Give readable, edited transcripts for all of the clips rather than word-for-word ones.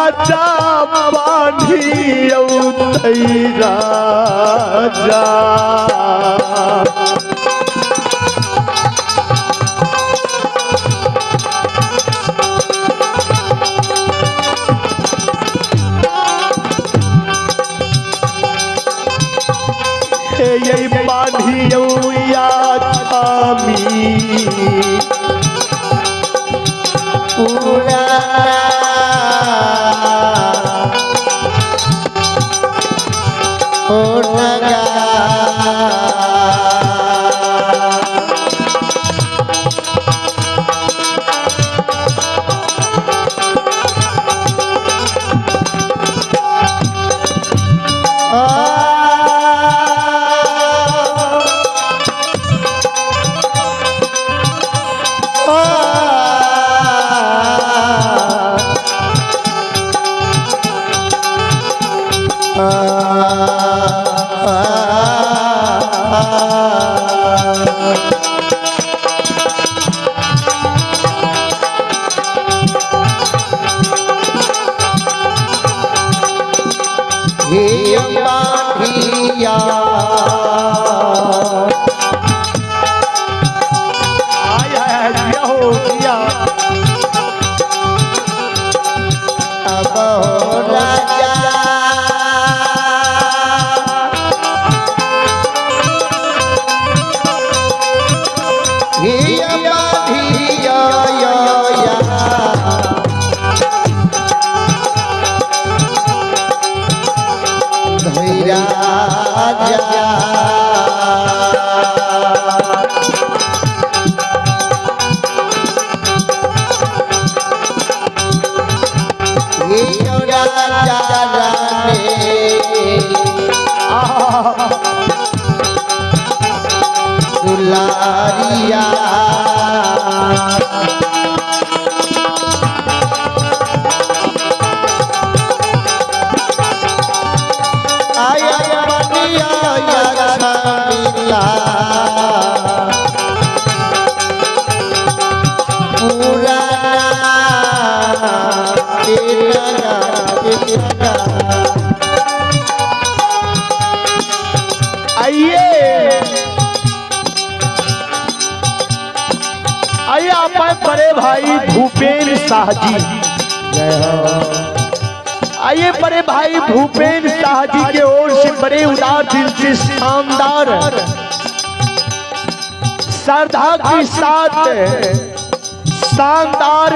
राजा बानी राजा। ये बानी या छामी पूरा हे बाढ़िया आय हाय हाय, जिया हो जिया। अब हो राजा हे बाढ़िया या या धैराजा आहा, दुलारिया आया बनिया या छबिला पुराना तेरा तेरा आइए आइए आप बड़े भाई भूपेन शाह जी। जय हो। आइए बड़े भाई भूपेन शाह जी के ओर से बड़े उदार दिल से शानदार श्रद्धा के साथ शानदार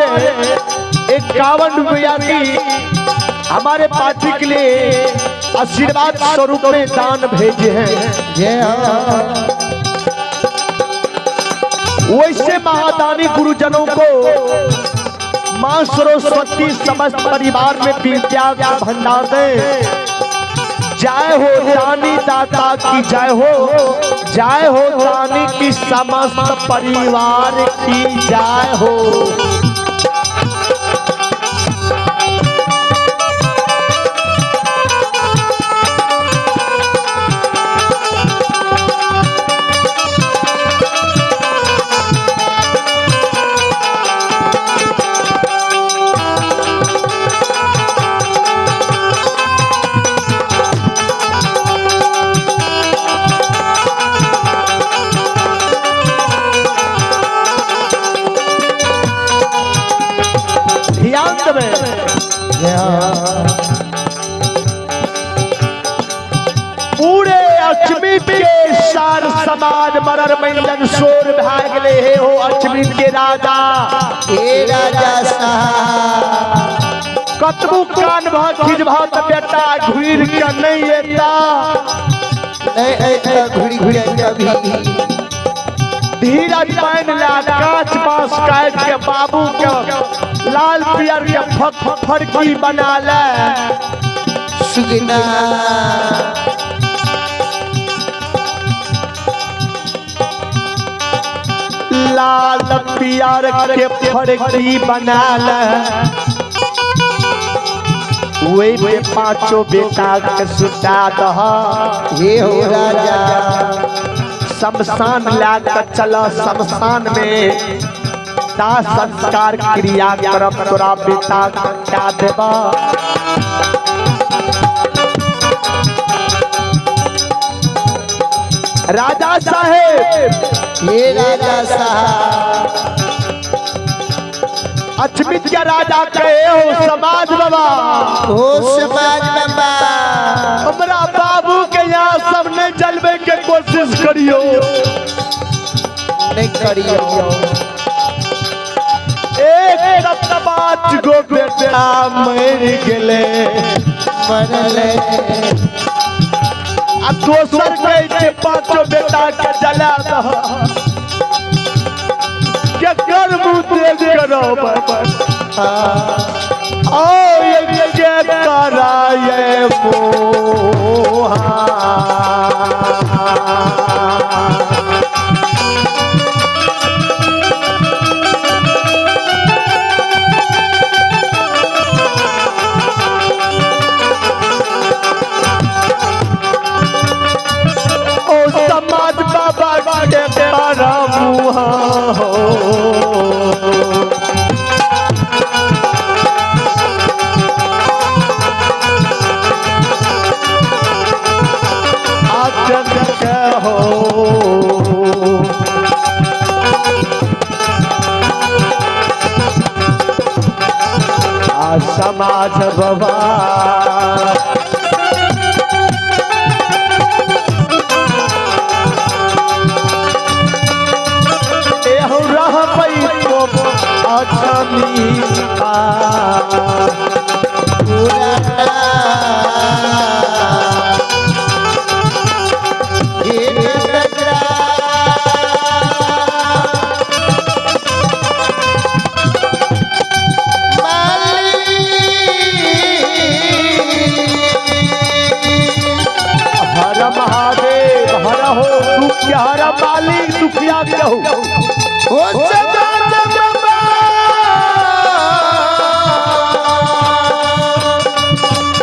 51 रुपया की हमारे पार्टी के लिए आशीर्वाद स्वरूप में दान भेजे हैं। जय हो। वैसे महादानी गुरुजनों को माँ सरस्वती समस्त परिवार में विद्या का भंडार दे। जय हो दानी दाता की जय हो, जय हो दानी की समस्त परिवार की जय हो। ध्यान देवे। जय हो। पूरे अश्मित के सार समाज मरर मंडन शोर भाग ले हे हो अश्मित के राजा। ए राजा साहब कतबू कान भ खिजभ त बेटा घुर के नहीं एता। नहीं ऐसा घुड़ी घुड़ी कभी धीरज पान ला कांच बांस काट के बाबू के लाल पियर के फक फरकी बना ले। सुगना लाल पियर के फरकी बना ले। वही पे पांचों बेटा के सुता दह। हे हो राजा शमशान ला के चल शमशान में दाह संस्कार क्रिया करब तोरा बेटा क्या देबा। राजा साहेब, हे राजा साहब, अचमित के राजा कहे हो समाज बाबा, हो समाज बाबा, हमरा बाबू के यहाँ सब नहीं जलवे के कोशिश करियो, नहीं करियो। एक 5 गो बेटा मर गेले, मरले, आ दोसर कहै छै 5 बेटा के जला दह, केकर मुँह देख करब? ओ ये के कराए मोहा। ओ समाज बाबा के करा मुहा हो। हो आ समाज बाबा, एहु रहबै तो अछमीता। हर महादेव हर हो दुखिया हर मालिक दुखिया कहू। ओ समाज बाबा,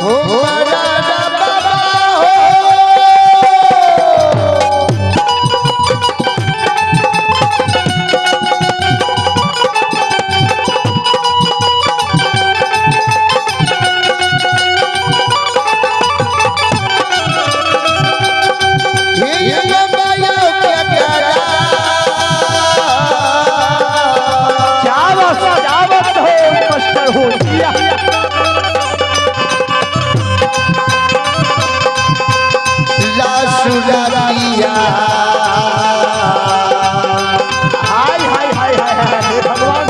हो राजा बाबा हो। हे बाबा यो क्या करा? चावत चावत हो मास्टर हो जिया। लासुरतिया। हाय हाय हाय हाय हाय हे भगवान।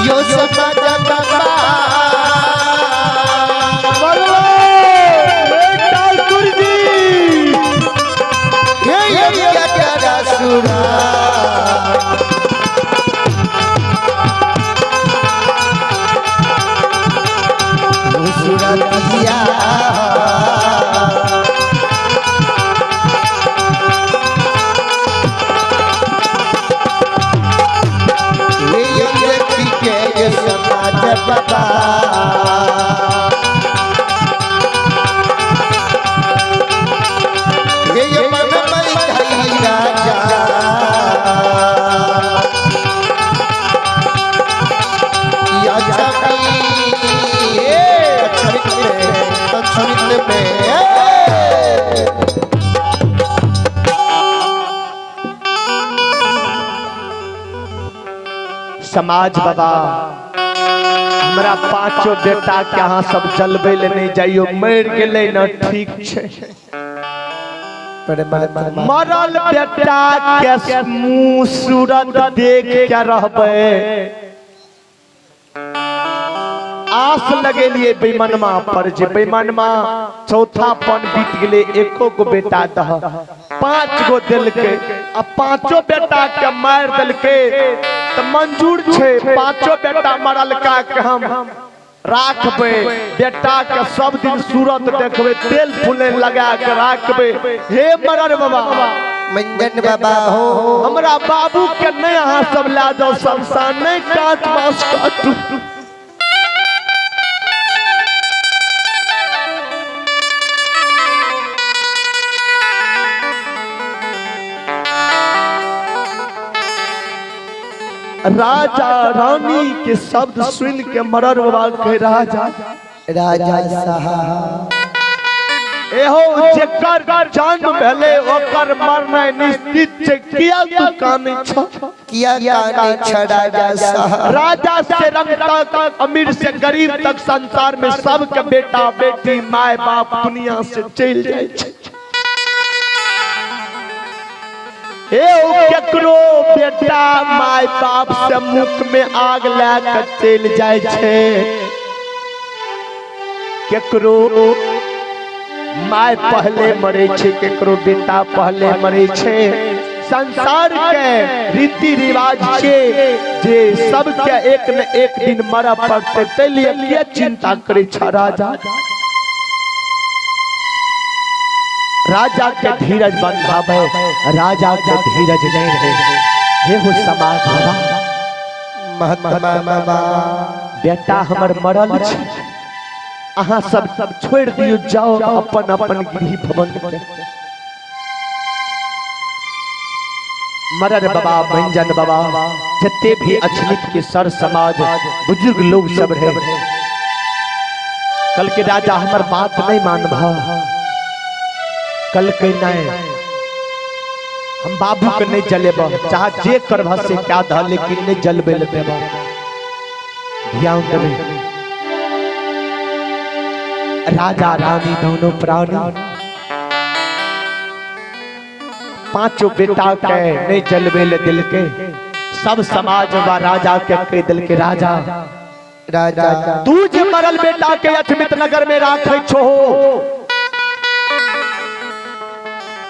यो समाज बाबा, मरलो एक ठाकुर जी। हे यो क्या करा सुरा? सुरतिया। हे यो देखी के ये समाज बाबा, हे यो मन बैठाई राजा। या छवि अक्षरित में समाज बाबा, हमरा 5 बेटा के अहाँ सब जलबै ले नहीं जाइयो, मर गेलै न ठीक छै। मरल बेटा के मुँह सूरत देख के रहबै। आस लगेलिए बेईमानमा पर, जे बेईमानमा चौथा पन बीत गेलै, एको गो बेटा दह, 5 गो देलकै, आ 5 बेटा के मारि देलकै त मंजूर छै। 5 बेटा मरलका के हम राखबै, बेटा के सब दिन सूरत देखबै, तेल फूले लगा के राखबै। हे मरर बाबा, मंजन बाबा हो, हमरा बाबू के नहीं अहाँ सब ला जाओ शमशान, नहीं कांच मांस काटू। राजा रानी के शब्द सुन के मरर बाबा के राजा राजा साहब एहो जेकर जन्म भेले ओकर मरनाइ निश्चित छै, किया तू कानै छ? किया काने छ राजा साहब? राजा से रंग तक, अमीर से गरीब तक, संसार में सबके बेटा बेटी माय बाप दुनिया से चलि जाइ छै। ए केकरो बेटा माय बाप से मुख में आग लए के चलि जाइ छै, केकरो my पहले मरे छै, केकरो बेटा पहले मरे छै। संसार के रीति रिवाज छै जे सबके एक न एक दिन मरऽ पड़तै, ताहि लिए किया चिंता करै छ राजा? राजा के धीरज बंधावे, राजा के धीरज नहीं रहे। हे हो समाज बाबा, महात्मा बाबा, बेटा हमर मरल छै, अहाँ सब सब छोड़ दियो, जाओ अपन अपन गृह भवन के। मरर बाबा, मंजन बाबा, जते भी अछनित के सर समाज बुजुर्ग लोग सब रहे, कल के राजा हमर बात नहीं मानबा, कल के नहीं हम बाबू के नहीं जलेब, चाहे जे करबा से क्या ध, लेकिन नहीं जलबे ले देबा। ध्यान देबे, राजा रानी दोनों प्राणी पांचों बेटा के नहीं जलबे ले दिल के, सब समाज व राजा के कह दिल के राजा राजा तू जे मरल बेटा के अछमित नगर में राखे छो।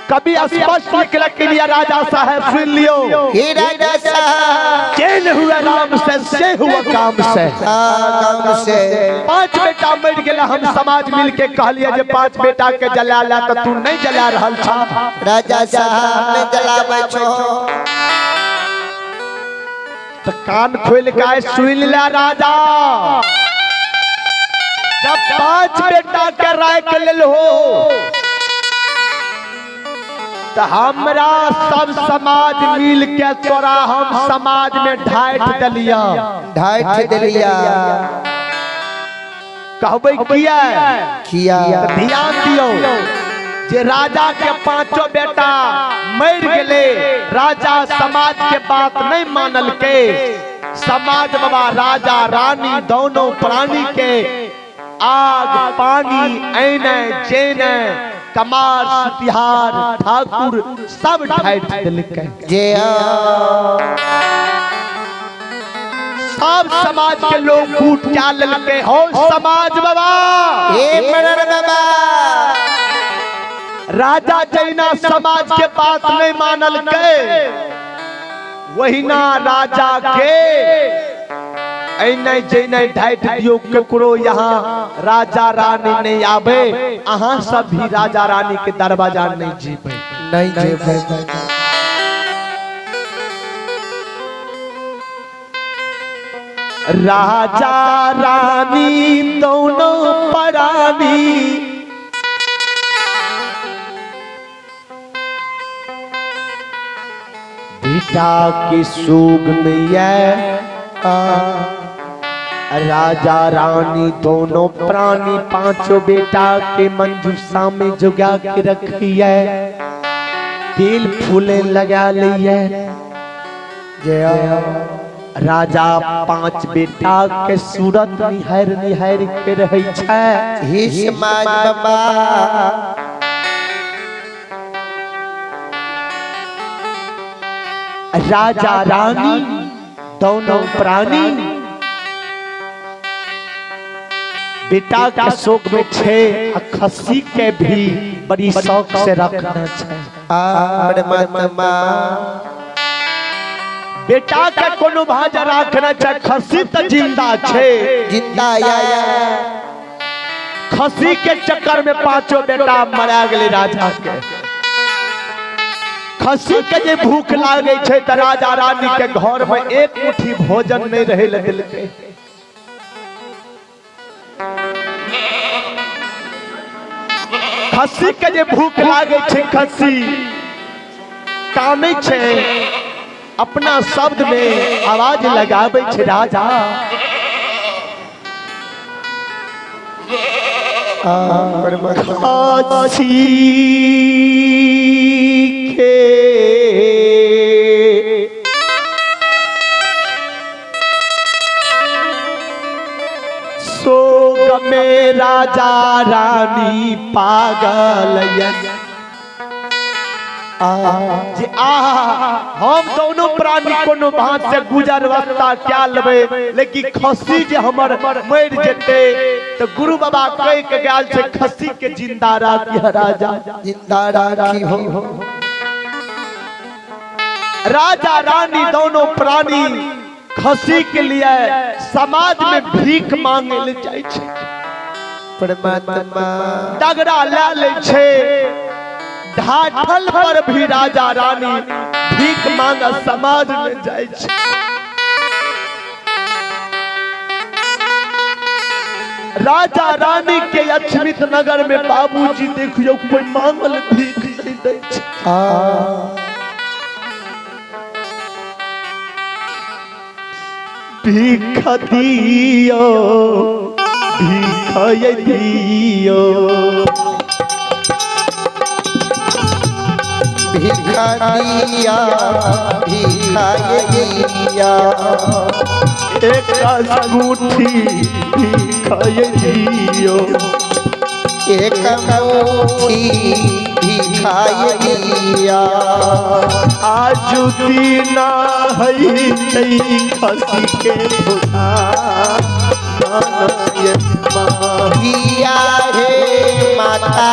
कभी स्पष्ट निकल के लिए राजा साहब सुन लियो, हे राजा साहब, चैन हुआ राम से, से हुआ काम से, काम से। पांच बेटा मर गेला, हम समाज मिल के कहलिए जे पांच बेटा के जला ला, तो तू नहीं जला रहल छा। राजा साहब ने जलाबै छो। तो कान खोल के आए सुन ले राजा, जब पांच बेटा के राय के लेल हो तो हमरा सब समाज मिल के तोरा हम समाज में ढाइट दिलिया, ढाइट दिलिया। कहबै किया? किया? ध्यान दियो जे राजा के पांचों बेटा मर गेले, राजा समाज के बात नहीं मानल के, समाज बाबा राजा रानी दोनों प्राणी के आग पानी ऐने जेने कमार सुतिहार ठाकुर सब ढाइट दिलके। जे सब समाज के लोग फूट क्या ललके हो समाज बाबा, हे मरर बाबा, राजा जैना समाज के बात नहीं मानल के, वही ना राजा के ऐने जैने ढाइट दियो, केकरो यहाँ राजा रानी नहीं आवे, अहाँ सब भी राजा रानी के दरवाजा नहीं जीवे, नहीं जीवे। राजा रानी दोनों परानी, बेटा के सूग में ये राजा रानी दोनों प्राणी पांचों बेटा के मंजूसा में जुगा के रखिए, तेल फूले लगा लिए। जय राजा पांच बेटा के सूरत निहार निहार के रहे छै। हे समाज बाबा, राजा रानी दोनों प्राणी बेटा के शोक में छे, खसी के भी बड़ी शौक से रखना छे। परमात्मा बेटा के कोनो भाजा रखना छे, खसी तो जिंदा छे, जिंदा या खसी के चक्कर में पांचों बेटा मरा गेले राजा के। खसी के जे भूख लागे छे त राजा रानी के घर में एक मुट्ठी भोजन नहीं रहे ले दिलके। खसी के जे भूख लागे छे, खसी कानै छे, अपना शब्द में आवाज लगाबै छै राजा। खासी के सोग में राजा रानी पागल यन। जे आहा हम दोनों प्राणी कोनो भांत से गुजर रास्ता क्या लेबै, लेकिन खस्सी जे हमर मरि जेतै तो गुरु बाबा कह के गेल छै खस्सी के जिंदा राखी राजा, जिंदा राखी हो। राजा रानी दोनों प्राणी खस्सी के लिए समाज में भीख मांगे ले जाइ छै। परमात्मा डगरा ला ले छै, ढाठल पर भी राजा रानी भीख मांग समाज में जाइ छै। राजा रानी के अक्षमित नगर में बाबूजी देखियो कोई मांगल भीख नहीं दै छै। भीख दियो, भीख दियो, भीख दिया, भीख दिया, एक अंगूठी भीख दियो, एक मुट्ठी भीख दिया। आजु दीना है खसी के भुला किया हे माता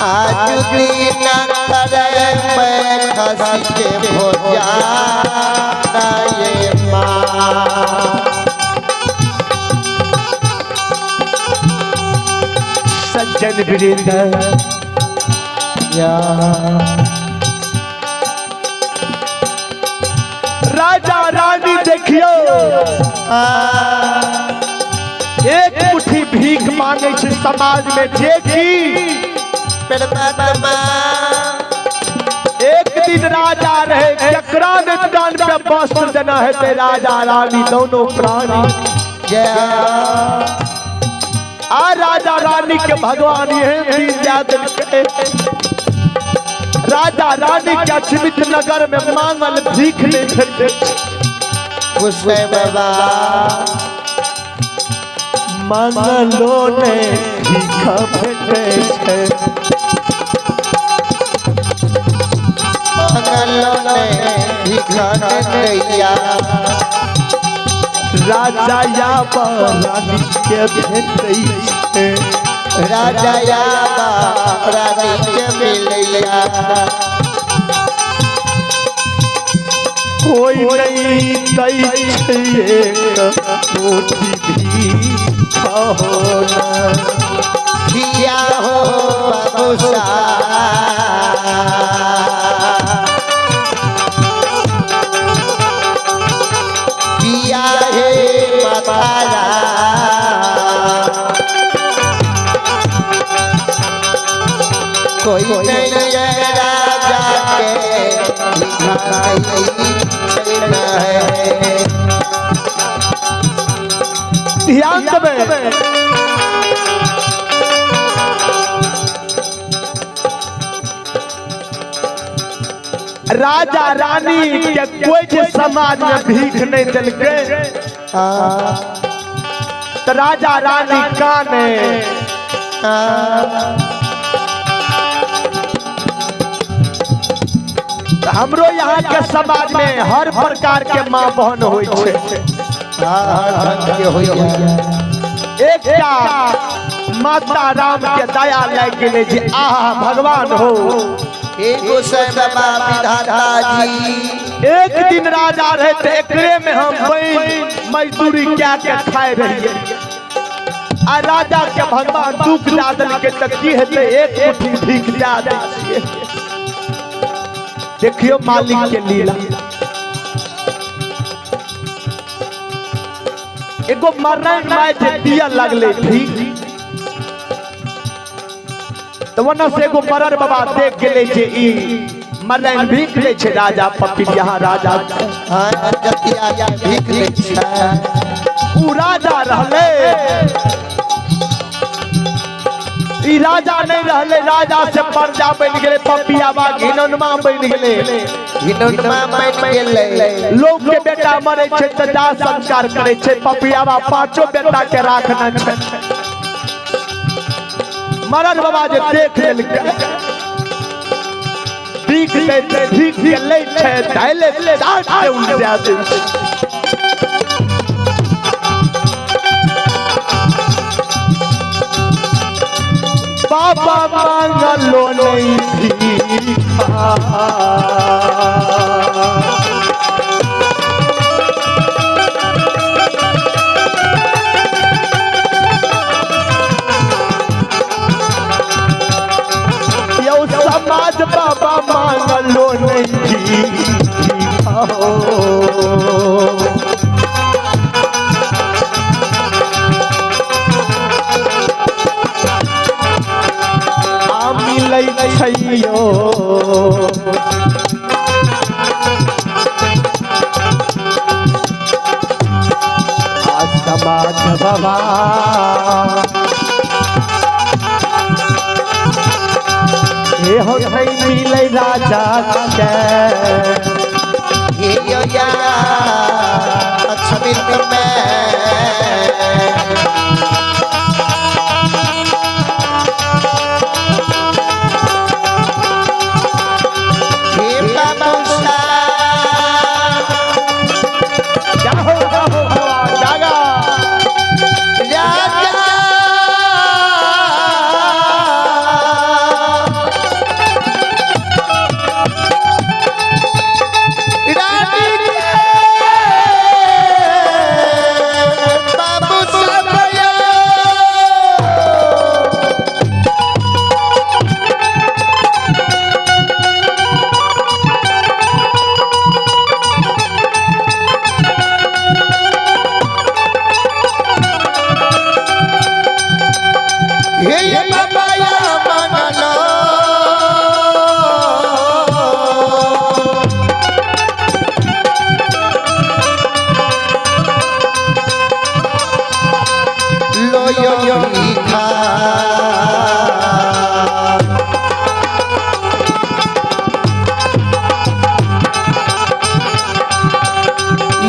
आज दिन करे मैं खसी के भोजा ये माँ। सज्जन वृंद या राजा रानी देखियो एक मुट्ठी भीख मांगे छै समाज में, जे की परमात्मा एक दिन राजा रहे जकरा ने कान पे वस्त्र देना है ते राजा रानी दोनों प्राणी। जय आ राजा रानी के भगवान ये दिन याद के राजा रानी के अक्षमित नगर में मांगल भीख नहीं भेटे। गुस्से बाबा मांगलो ने भीख भेटे छै, मंगलो ने भीख दैया, राजा या रानी के भेटे छै, राजा या रानी के मिलैया। कोई नहीं दै छै एक मुट्ठी भीख होना। किया हो बाबूसा किया हे माता, कोई नहीं है राजा के भिखारी है। ध्यान देबै राजा रानी के कोई जे समाज में भीख नहीं देलकै तो राजा रानी काने। हमरो यहाँ के समाज में हर प्रकार के माँ बहन होइ छै। एकटा माता राम के दया लागि गेलै जे आहा भगवान हो। विधाता जी एक दिन राजा रहे तो एकरे में हम बन मजदूरी क्या के खाए रहिए, आ राजा के भगवान दुख दे देलकै तऽ की हेतै, एक मुट्ठी भीख दए दै छियै। देखियो मालिक के लीला। एगो मरण माय जे दिया लगले भीख, तऽ ओना से एगो मरर बाबा देख गेलै जे ई मरन भीख लै छै राजा पपिरिया राजा। हाँ जतिया के भीख लै छै। उ राजा रहलै, ई राजा नहीं रहलै, राजा से प्रजा बनि गेलै, पपियाबा घिनौनमा बनि गेलै। घिनौनमा बनि गेलै। लोग के बेटा मरे छै तऽ दाह संस्कार करे छै, पपियाबा पांचों बेटा के राखना छै। मरन बाबा जे देख लेलकै, भीख दै छै, भीख के लै छै, धैले चाट के उलटा दै छै। बाबा मांगलो नहीं भीखा, यौ समाज बाबा मांगलो नहीं भीखा हो। आ मिलै छै यौ आ समाज बाबा हे हो नहीं मिलै राजा के। हे यो या लक्ष्मी में हे बाबा जाहो जाहो बाबा जागा। राजा रानी के बाबू सब यो। हे ये बाबा या मंगलो लो यो यो भीखा।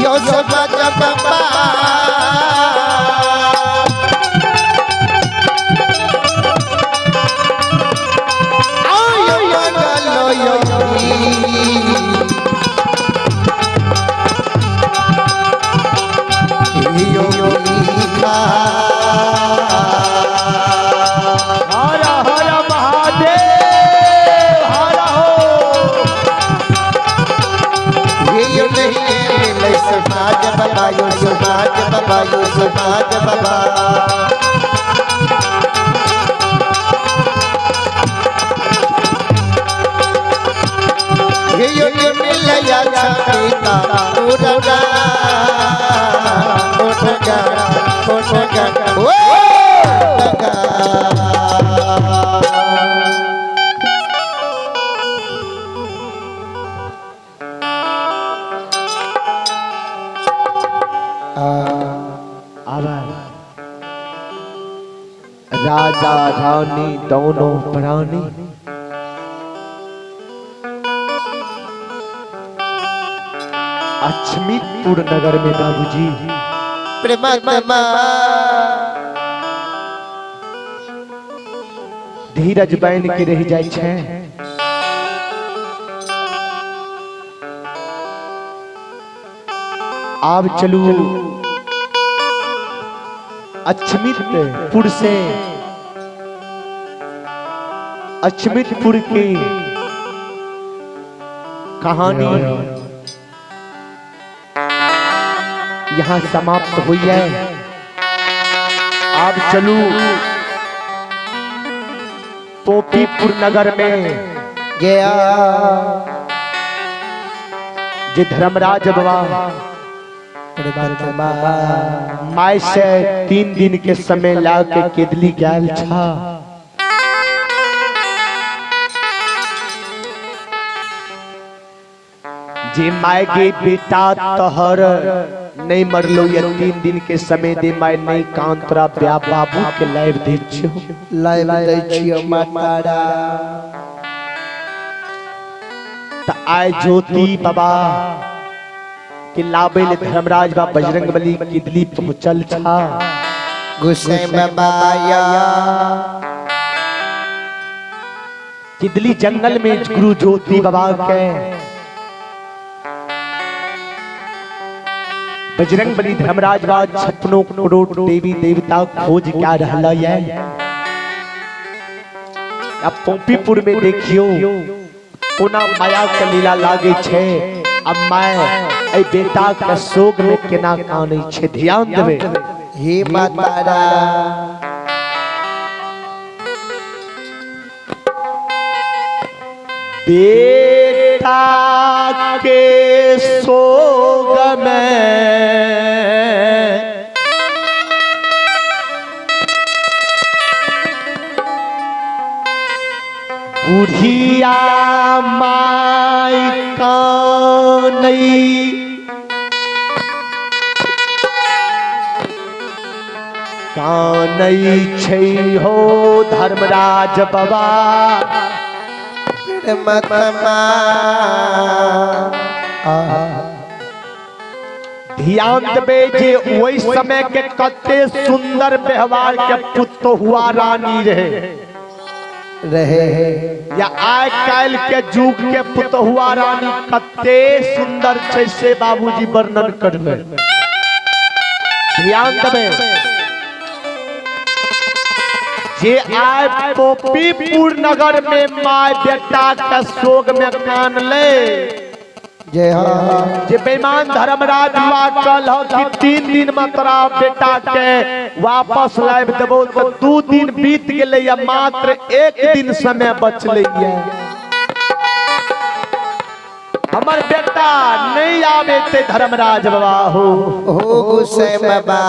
यो समाज बाबा आयो मंगलो यो यो भीखा। हर हर महादेव हर हो। ये नहीं मिले समाज बाबा यो समाज बाबा यो समाज बाबा। ये यो नहीं मिले या छपीता उड़ा उठ गा उठ गा ओ गा। आवाज राजा रानी दोनों प्राणी अछमीपुर नगर में बाबूजी प्रेमात्मा धीरज बन के रह जाय छै। आब चलू अछमितपुर से अछमितपुर की कहानी यहाँ समाप्त हुई है। आप चलू पोपीपुर नगर में गया जे धर्मराज बाबा परमात्मा my से 3 दिन के समय ला के केदली गैल छा। जे माय के बेटा तोहर नहीं मरलो ये 3 दिन के समय दे माय नहीं कान तोरा ब्याह बाबू के लाइव दे छियो। लाइव दै छियो मातारा। त आय ज्योति बाबा के लाबे ले धर्मराज बा बजरंग बली किदली पहुंचल छा। गुस्से बाबा या किदली जंगल में गुरु ज्योति बाबा के बजरंग बली धर्मराज बा 56 करोड़ देवी देवता खोज क्या रहला ये। अब पोपीपुर में देखियो कोना माया के लीला लागे छे। अब मैं ए बेटा के शोक में केना कानै छे, ध्यान देबे। हे मातारा बेटा के शोक में बुढ़िया माई कानई कानई छै हो धर्मराज बाबा परमात्मा। ध्यान देबे जे ओहि समय के कते सुंदर व्यवहार के पुत्र हुआ रानी रहे रहे या आइ काल्हि के युग के पुतहुआ रानी कते सुंदर छै से बाबूजी वर्णन करबे। ध्यान देबे जे आइ पोपीपुर नगर में my बेटा के शोक में कान ले जय हो जे बेईमान धर्मराज हुआ कल हो कि 3 दिन में तोरा बेटा के वापस लाइब देबो तो 2 दिन बीत गेलै या मात्र 1 दिन समय बचलै ये। हमर बेटा नहीं आवे ते धर्मराज बाबा हो हो गुस्से बाबा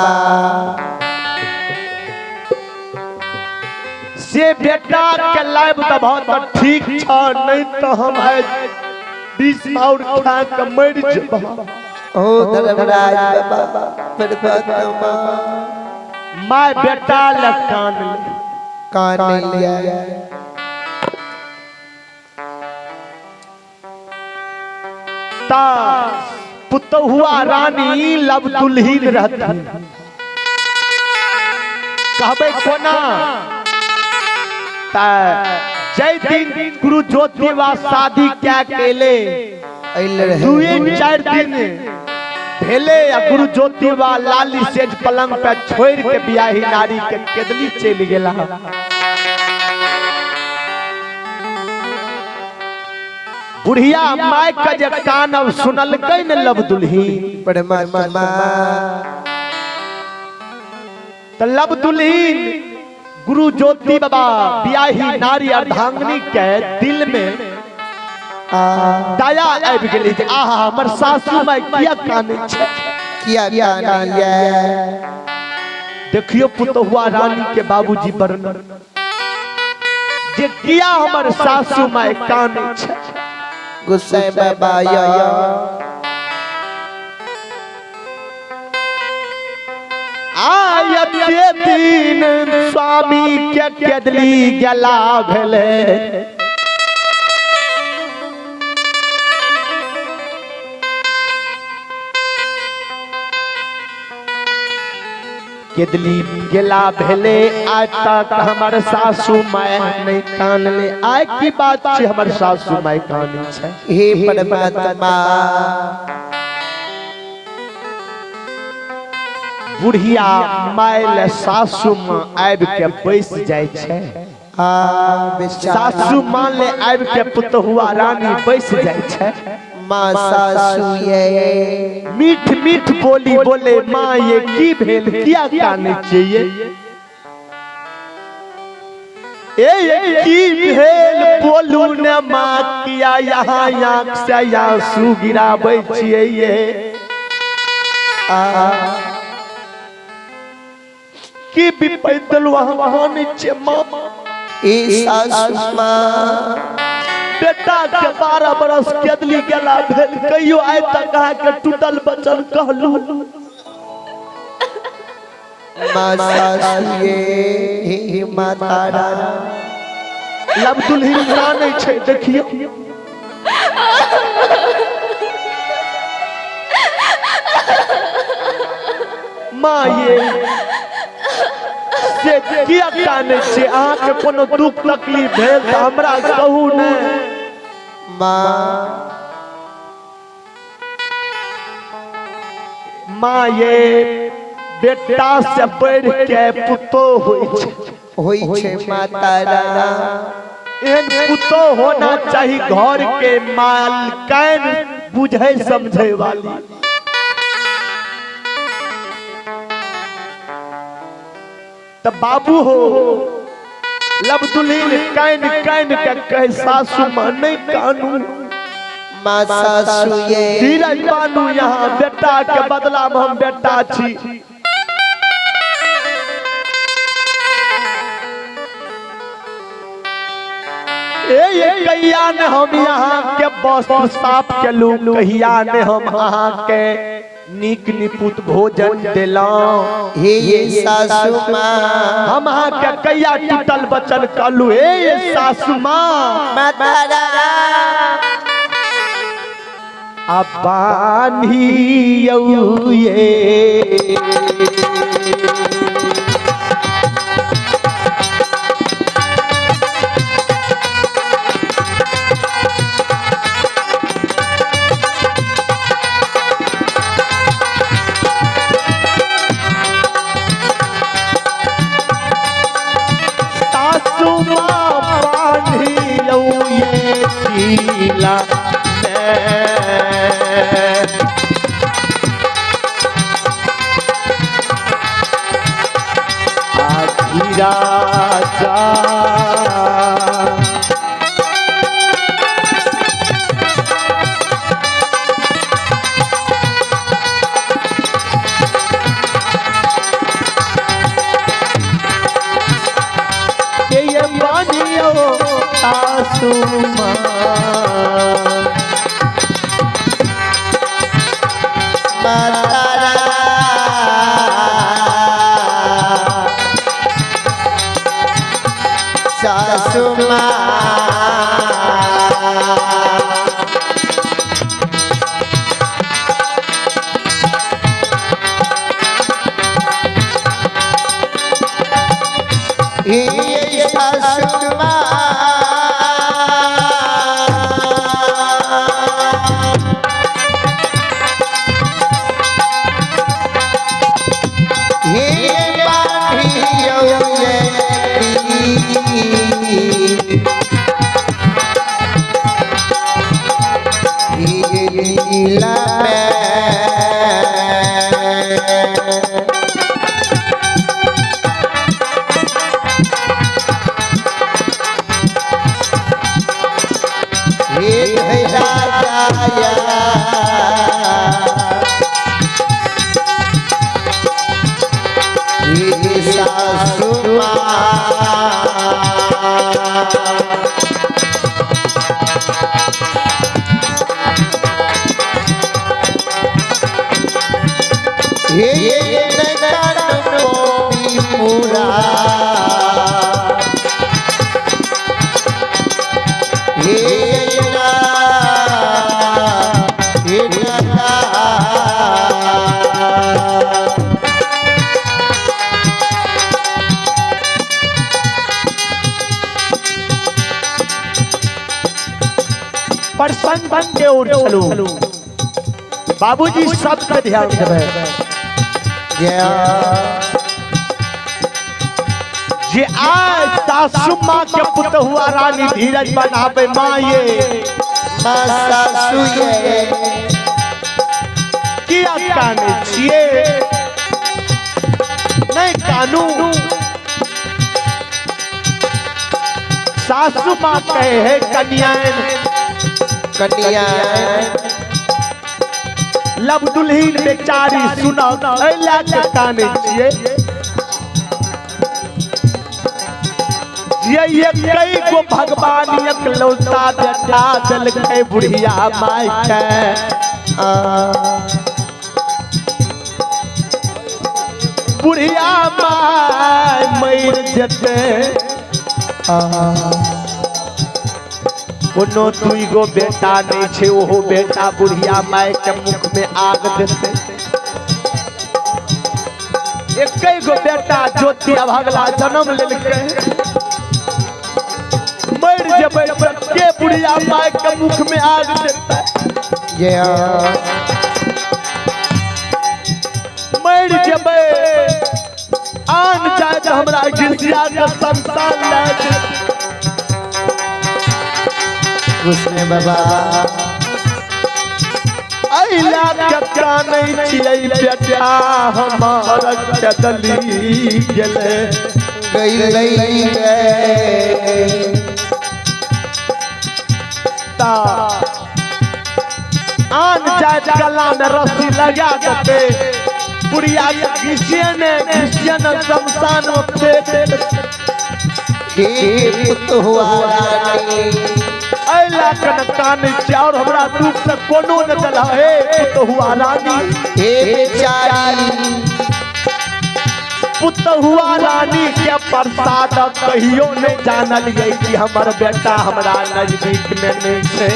से बेटा के लाइब देबो तो ठीक छ, नहीं तो हम है 20 माउर खा के मर जेबो। ओ धर्मराज बाबा परमात्मा my बेटा ल कान ले कान लिया ता पुतहुआ रानी लब दुल्हीन रहती कहबे कोना ता जय दिन गुरु ज्योतिबा शादी क्या केले 2-4 दिन भेले आ गुरु ज्योतिबा लाली सेज पलंग पे छोड़ के बियाही नारी के केदली चल गेला। बुढ़िया my के जे कान अब सुनलकै ने लब दुल्हीन परमात्मा त लब दुल्हीन गुरु ज्योति बाबा बियाही नारी अर्धांगिनी के दिल में दया आबि गेलै जे आहा हमर सासू माय किया कानै छै, किया कानै। देखियो पुतहुआ रानी के बाबूजी वर्णन जे किया हमर सासू माय कानै छै। गुस्से बाबा या आयते दिन स्वामी के केदली गेला भेले केदली गेला भेले आज तक हमर सासू माय नहीं कानले। आइ की बात छै हमर सासू माय कानै छै। हे परमात्मा बुढ़िया my ले सासू माँ आबि के बैस जाइ छै। सासू माँ ले आबि के पुतहुआ रानी बैस जाइ छै। माँ सासू ये मीठ मीठ बोली बोले माँ ये की भेल किया कानै छियै ए की भेल बोलू ने माँ किया यहाँ आँख से आंसू गिराबै छियै ये की विपैत देलहुँ अहाँ कानै छियै माँ। ए सासू माँ बेटा के 12 बरस केदली गेला भेल, कहियो आइ तक अहाँके टूटल वचन कहलू? माँ सासु ये माता रानी। लब दुल्हिन कानै छै, देखियौ। माँ ये से किया कानै छै? अहाँके कोनो दुख तकलीफ भेल तऽ हमरा कहू ने। माँ माँ ये, बेटा से बढ़ के पुतोह होइ छै, होइ छै माता रानी। एहन पुतोह होना चाही घर के मालकैन बुझै समझै वाली। तऽ बाबू हो, लब दुल्हिन कान कान के कहे सासू माँ नहीं कानू। माँ सासु ये धीरज बानू, यहाँ बेटा के बदला में हम बेटा छी। ए ये कहिया ने हम यहाँ के वस्तु साफ केलू, कहिया ने हम अहाँ के नीक निपुत भोजन देलहुँ? हे ये सासु माँ, हम अहाँ के कहिया टूटल वचन कहलू? हे ये सासु माँ। माता रानी। आ बान्हियौ ये सासु माँ, बान्हियौ ये चीला में। आ राजा ये बानियो सासु माँ। माता रानी। सासु माँ। हे सासु माँ। हे बांधियौ ये लीला में। हे राजा, हे सासु माँ। हे नैनन मोती पूरा, हे ना, हे ना। प्रसंग के ओर चलू बाबूजी, सब पे ध्यान देबै। जे आय सासु माँ के पुतहुआ रानी धीरज बनाबे, माँ ये माँ सासु ये किया काने छिए? नहीं कानू। सासु माँ कहे है कन्याएं, कन्या लब दुल्हीन बेचारी सुना के काने छिए? ये कई को भगवान एकलौता बेटा देलकै बुढ़िया माय के। बुढ़िया my मरि जेतै। कोनो दुई गो बेटा नहीं छे, ओहो बेटा बुढ़िया my के मुख में आग देते। एक गो बेटा ज्योति अभगला जन्म लेलकै, मरि जेबै के बुढ़िया my के मुख में आग देते। मरि जेबै आन जाए तऽ हमरा घिसिया के शमशान लए जेतै। कृष्ण बाबा अइला के कानै छियै बेटा हमर खेदली गेलै। गइलै ता आन जाए गला में रस्सी लगा देते, बुढ़िया के घिसियने घिसियने शमशान में फेंक देते। हे पुतहुआ रानी अइला के न कानै छियै और हमरा दुख से कोनो न दला। हे पुतहुआ रानी, हे बेचारी पुतहुआ रानी के प्रसाद कहियो नहीं जानलियै कि हमर बेटा हमरा नजदीक में नहीं छै।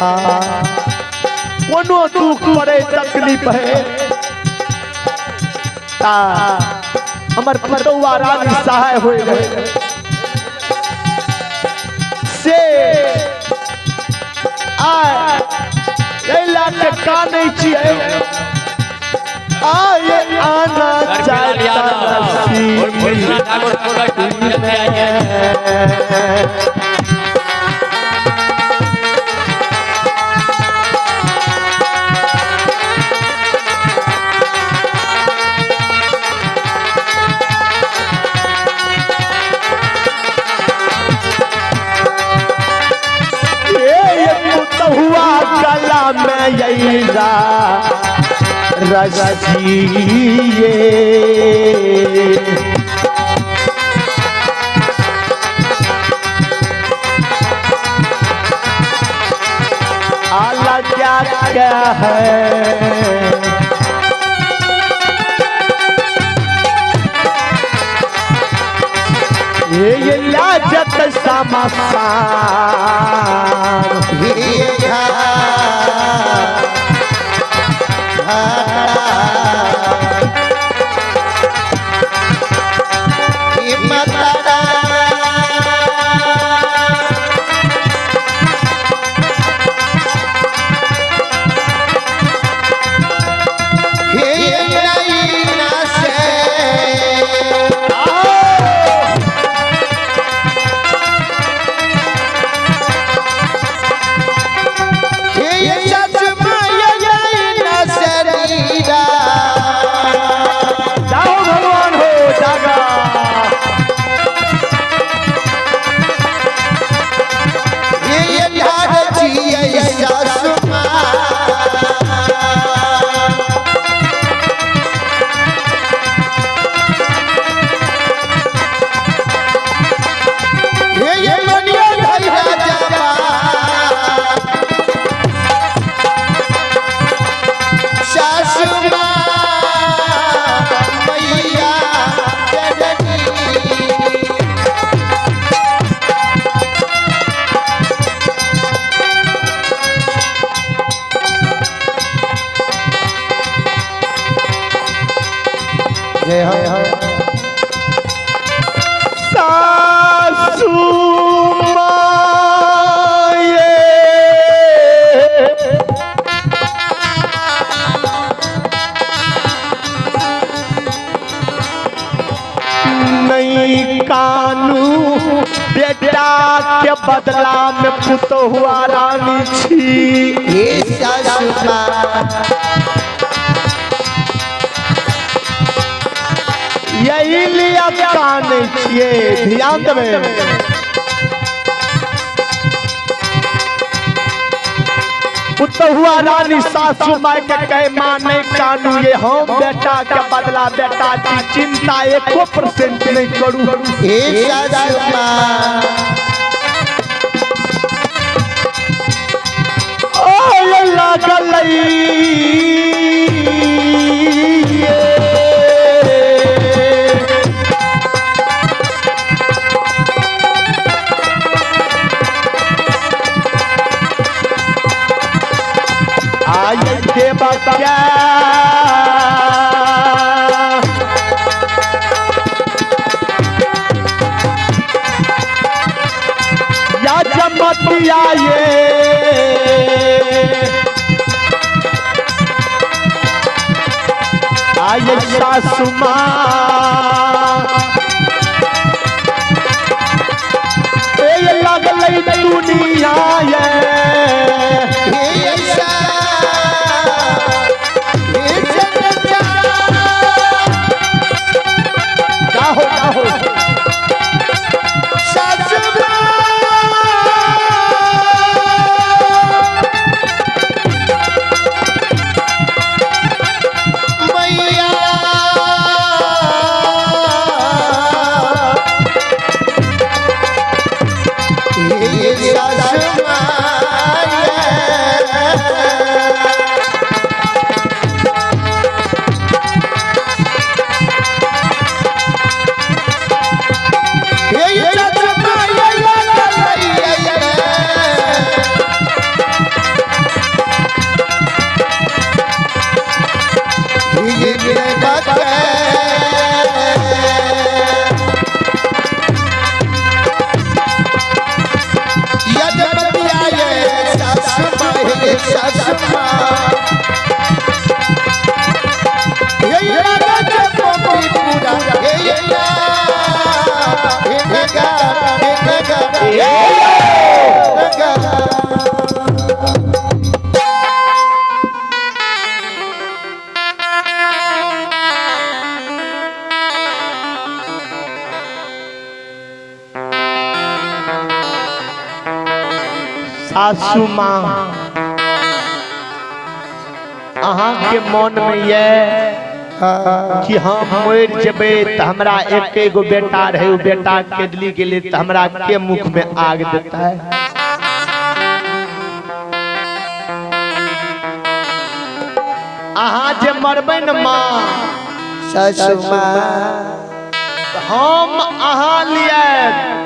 कोनो दुख पड़े तकलीफ है ता हमर पुतहुआ रानी सहाय हो रहे से आय अइला के कानै छियै। आय आना चाहता पुतहुआ गला में यही रसिए आला क्या क्या है। ये लाजत समासान जाओ भगवान हो जागा। जय हो। सासू माये नहीं कानू बेटा के बदला में पुतहुआ रानी छी। हे सासू माँ यही लिया कानै छियै, ध्यान देबै। पुतहुआ रानी सासू माय के कहे माँ नहीं कानू ये हम बेटा के बदला बेटा जी चिंता एको परसेंट नहीं करू। हे सासू माँ ओ लागल आये देवा क्या या जमतिया ये आये सासू माँ ए लागल दुनिया ये हे ऐसा हे जनता जाहो जाहो सासू माँ मैया हे सासू माँ हे सासू माँ ये सासू माँ अहाँ के मन में ये कि हम मरि जेबै तऽ हमरा एके गो बेटा रहे, ओ बेटा केदली गेलै तऽ हमरा के मुख में आग देतै। अहाँ जे मरबै ने माँ सासू माँ हम अहाँ लिए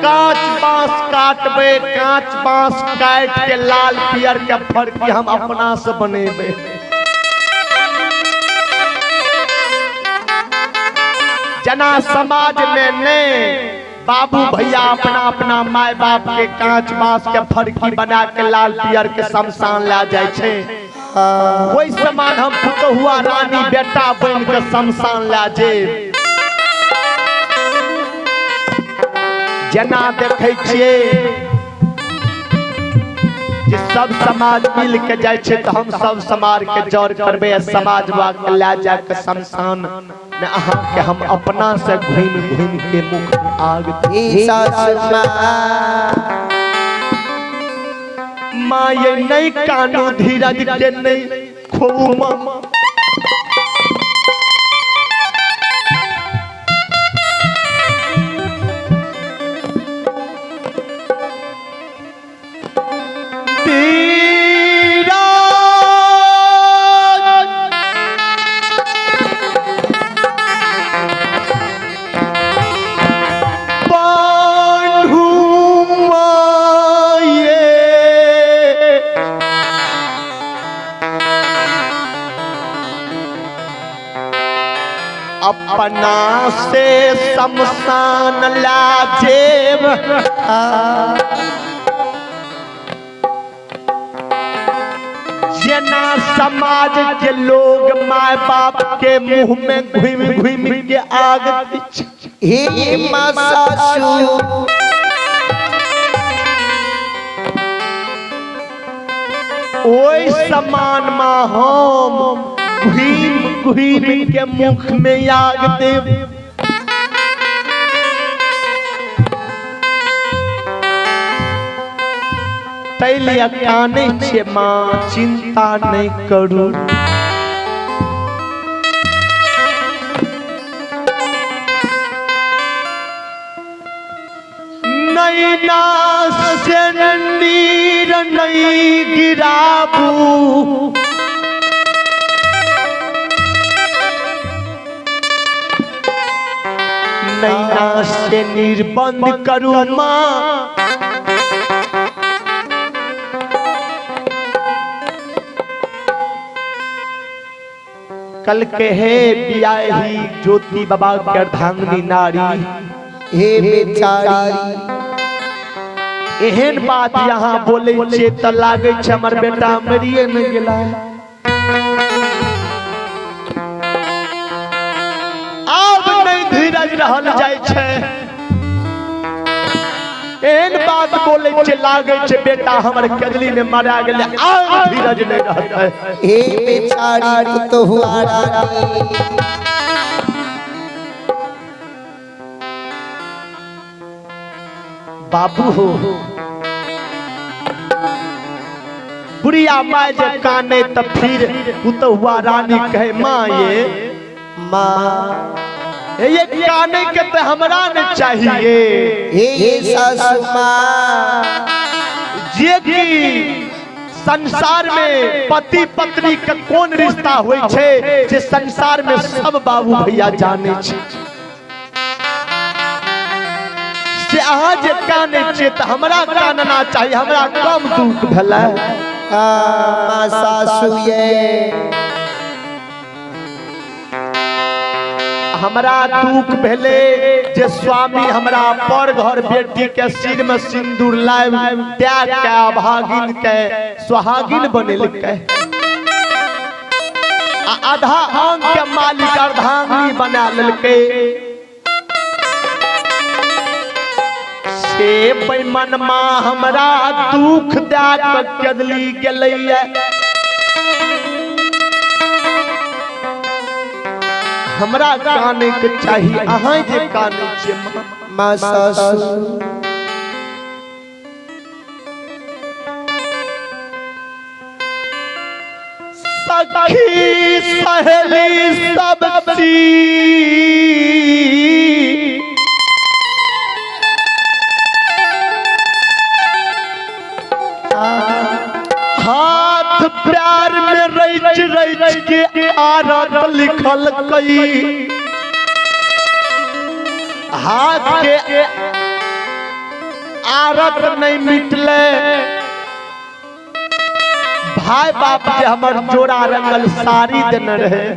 कांच बांस काटबै, कांच बांस काट के लाल पियर के फरकी हम अपना से बनेबै। जना समाज में ने बाबू भैया अपना अपना my बाप के कांच बांस के फरकी बना के लाल पियर के शमशान ला जाय छै, ओहि समान हम पुतहुआ रानी बेटा बन के शमशान ला जेब। जना देखै छियै जे सब समाज मिल के जाइ छै तऽ हम सब समाज के जड़ करबै आ समाज के लए जा के शमशान में अहाँ के हम अपना से घूमि घूमि के मुख में आग हे सासू माँ माँ ये नहीं कानू धीरज के नहीं खोऊ माँ। अपना से शमशान ला जेब जना समाज के लोग my बाप के मुंह में घूम घूम के आग। हे माँ सासू ओहि समान माँ हम घूम घूम के मुख में आग देव। तै लिए कानै छियै माँ, चिंता नहीं करू। नैना से नीर नहीं गिराबू, नैना से नीर बंद करू माँ, कल के हे बियाही ज्योति बाबा के अर्धांगिनी नारी। हे बेचारी, एहन बात यहाँ बोले छे त लागे छे हमर बेटा मरिए न गेला। आब नहीं धीरज रहल जाय छे, एहन बात बोले छे लागे छे बेटा हमर कजली में मरा गेले, आब धीरज नहीं रहतै। हे बेचारी तो हुआ रानी। बाबू हो बुढ़िया माय जे काने त फिर पुतहुआ रानी कहे माँ ये माँ ये काने के त हमरा न चाहिए। हे सासू माँ, जे कि संसार में पति पत्नी के कोन रिश्ता होय छे जे संसार में सब बाबू भैया जाने छे, से अहाँ जे काने छे त हमरा कानना चाहिए, हमरा कम दुख भेलै। माँ सासू ये हमरा दुख भेले जे स्वामी हमरा पर घर बेटी के सिर में सिंदूर लाइब त्याग के अभागिन के सुहागिन बनेलकै, आ आधा अंग के मालिक अर्धांगिनी बना लेलकै। से बेमनमा हमरा दुख दए के कदली गेलैया, हमरा काने के चाहिए, अहाँ जे काने छियै माँ सासू। सखी सहेली सब हाथ प्यार में रच रच के आरत लिखल कई, हाथ के आरत नहीं मिटले। भाई बाप जे हमर जोड़ा रंगल साड़ी देने रहे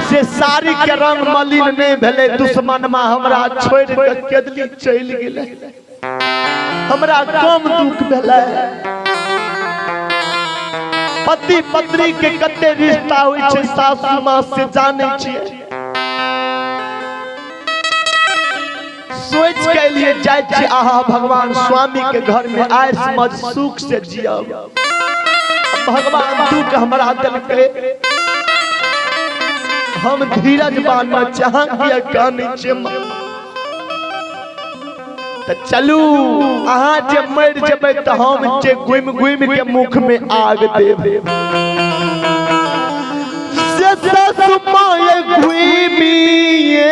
से साड़ी के रंग मलिन नहीं भेले, दुश्मन मां हमरा छोड़ के केदली चलि गेले, हमरा कम दुख भेलै। पति पत्नी के कते रिश्ता होइ छै सासू माँ से जानै छियै। सोच के लिए जाइ छी आहा भगवान स्वामी के घर में आय मज सुख से जियब, भगवान दुख हमरा देलकै, हम धीरज बानना चाह किया कानै छियै। त चलू अहाँ जे मरि जेबै त हम जे घुमि घुमि के मुख में आग देब। से सासु माय घुमि ये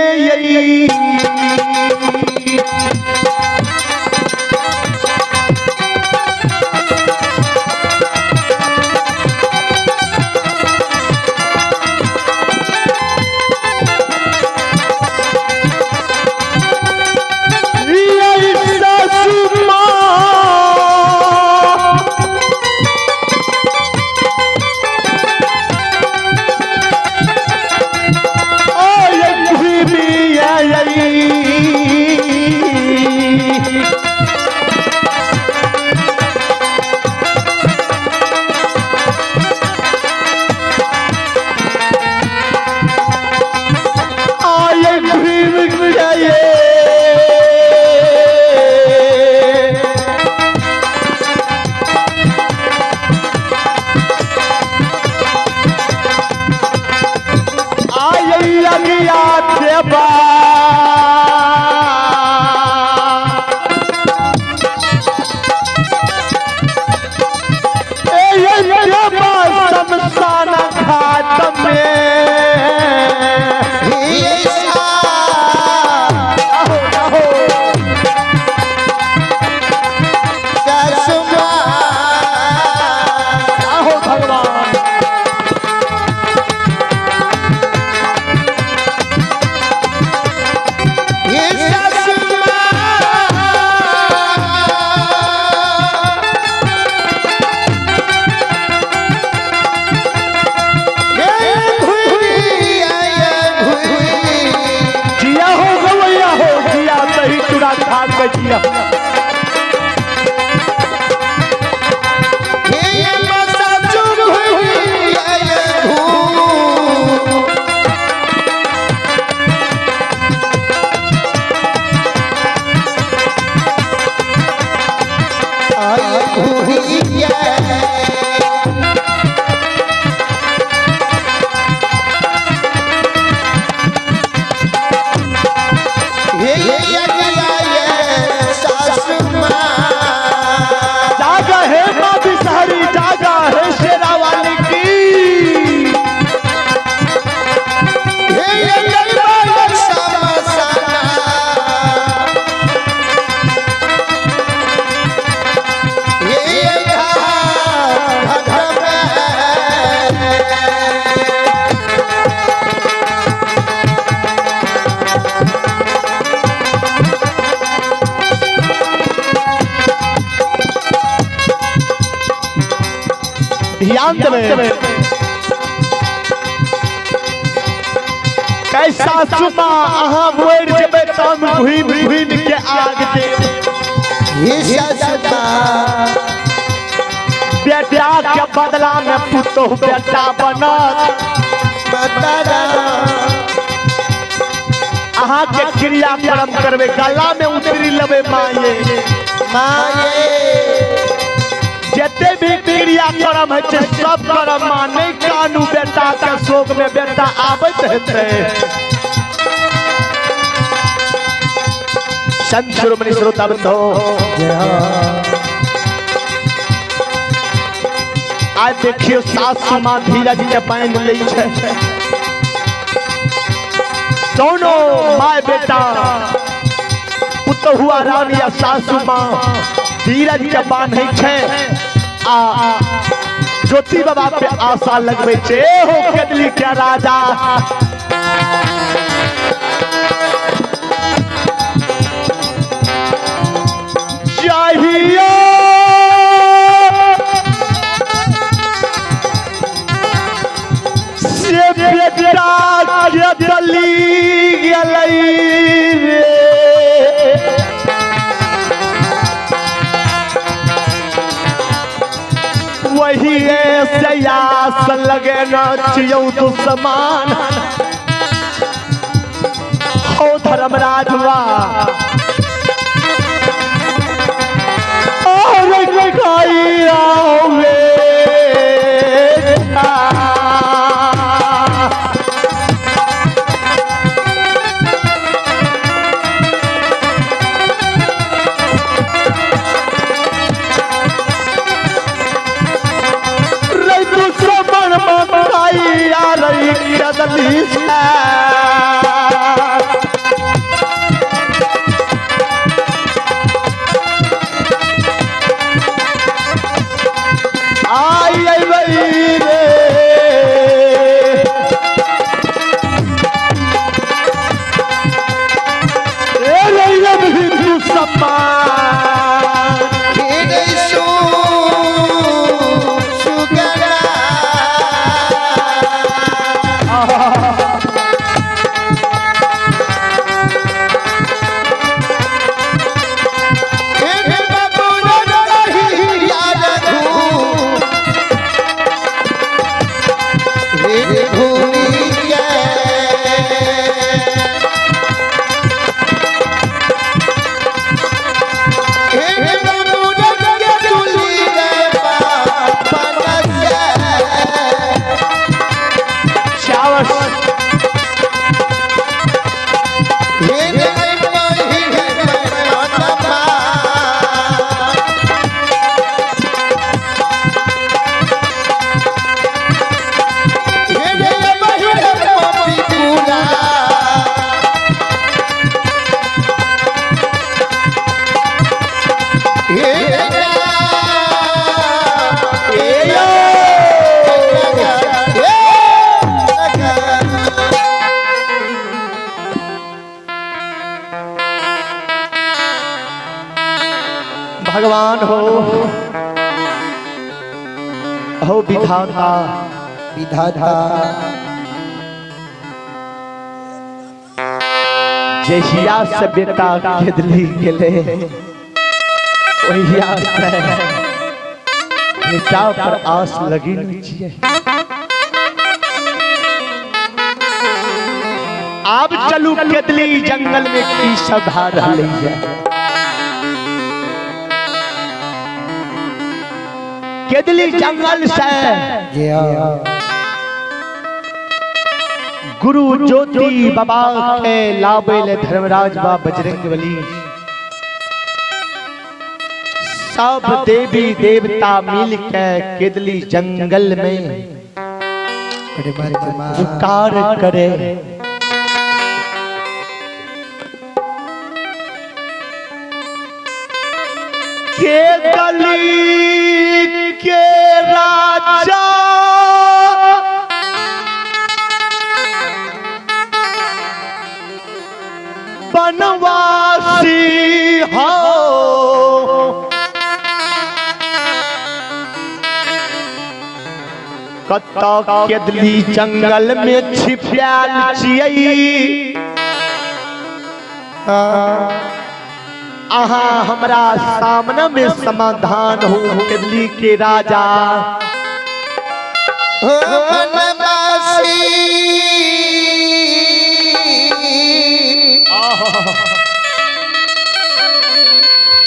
जागा है माँ बिसहरी, जागा है शेरा वाली की। ध्यान देवे कैसा सुमा अहाँ मरि जेबै तम घुमि घुमि के आग दे। बेटा के बदला में पुतोह बेटा बनत। अहाँ के क्रियाक्रम करबै, गला में उतरी लेबै माये। जते भी क्रियाक्रम है सब करम माँ नहीं कानू बेटा के शोक में बेटा आबैत हेतै। संत शिरोमणि श्रोता बंधो, आज देखियो सासु माँ धीरज के बांधि लै छै। दोनों my बेटा पुतहुआ रानी आ सासु माँ धीरज के बांधै छै आ ज्योति बाबा पे आशा लगबै छै। हो केदली के राजा चाहिए से बेटा केदली गेलै रे। वही सयास लगे न दुश्मन हो धर्मराजवा और भगवान हो हो विधाता विधाता। जहिया से बेटा खेदली गेले ओहिया से बेटा पर आस लगी नहीं छियै। आब चलू केदली जंगल में की सब भा रहलै है। केदली जंगल से जी हाँ। गुरु ज्योति बाबा के लाबे ले धर्मराज बा बजरंग बली सब देवी देवता मिल के केदली जंगल में परमात्मा पुकार करे। के गली के राजा बनवासी हो, कत्ता केदली जंगल में छिपायल छियै। अहाँ हमरा सामने में समाधान हो केदली के राजा। हो बनवासी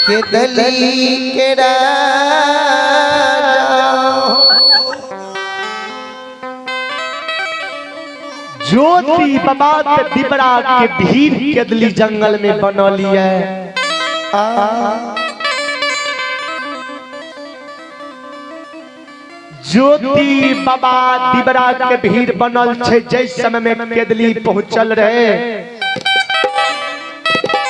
के दली के राजा। ज्योति बाबा ते दिबरा के भीड़ केदली जंगल में बनल है। ज्योति बाबा दिबरा के भीड़ बनल छे। जै समय में केदली पहुंचल रहे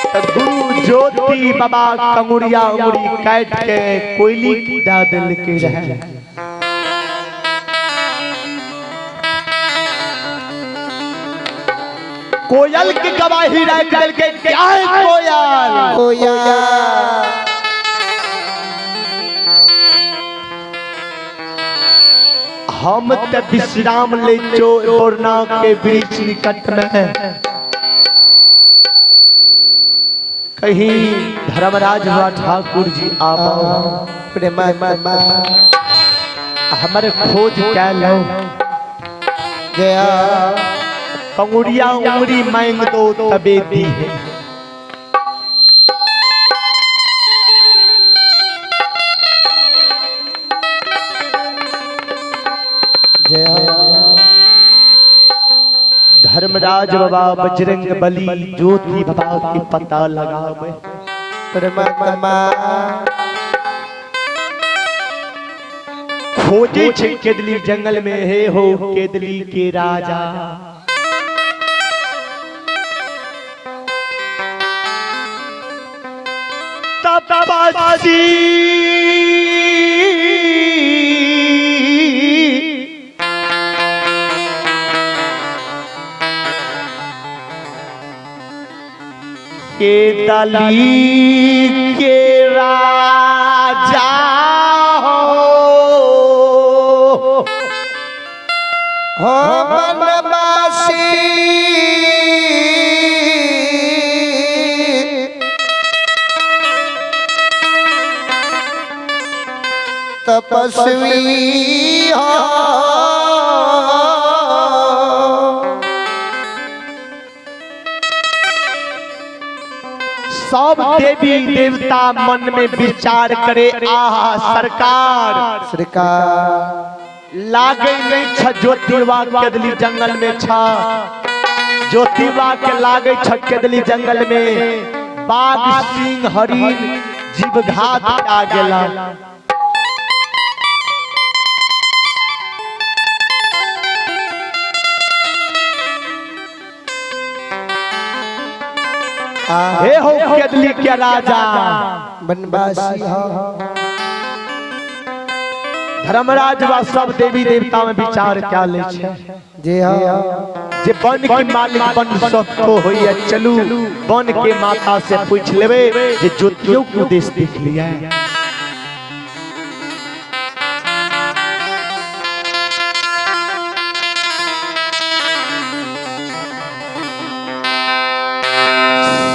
त गुरु ज्योति बाबा कंगुरिया उंगुरी काट के कोयली की दा दिल के रहे। कोयल की गवाही रख दिल के क्या है कोयल? कोयल हम त विश्राम ले चो ओरना के वृक्ष निकट में कहीं धर्मराज व ठाकुर जी आबाओ परमात्मा हमर खोज कै लो। जया कंगुरिया उंगरी मांग दो तबे दी है। जया धर्मराज बाबा बजरंग बली ज्योति बाबा के पता लगावे। परमात्मा खोजे छे केदली जंगल में हे हो केदली के राजा। तपस्वी के दली के राजा हो, हो बनवासी तपस्वी हो। सब देवी देवता मन में विचार करे, आहा सरकार सरकार लागे नहीं छ ज्योतिबा केदली जंगल में छ। ज्योतिबा के लागे छ केदली जंगल में बाघ सिंह हरिण जीवघात आ गेला। हे हो केदली के राजा बनवासी हो। धर्मराज वा सब देवी देवता में विचार क्या ले छे जे हाँ जे वन के मालिक वन सबको होइए। चलू वन के माता से पूछ लेवे जे ज्योतियों को देश देख लिया।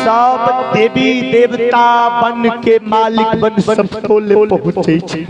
सब देवी देवता वन के मालिक वन सबको ले पहुंचे छे।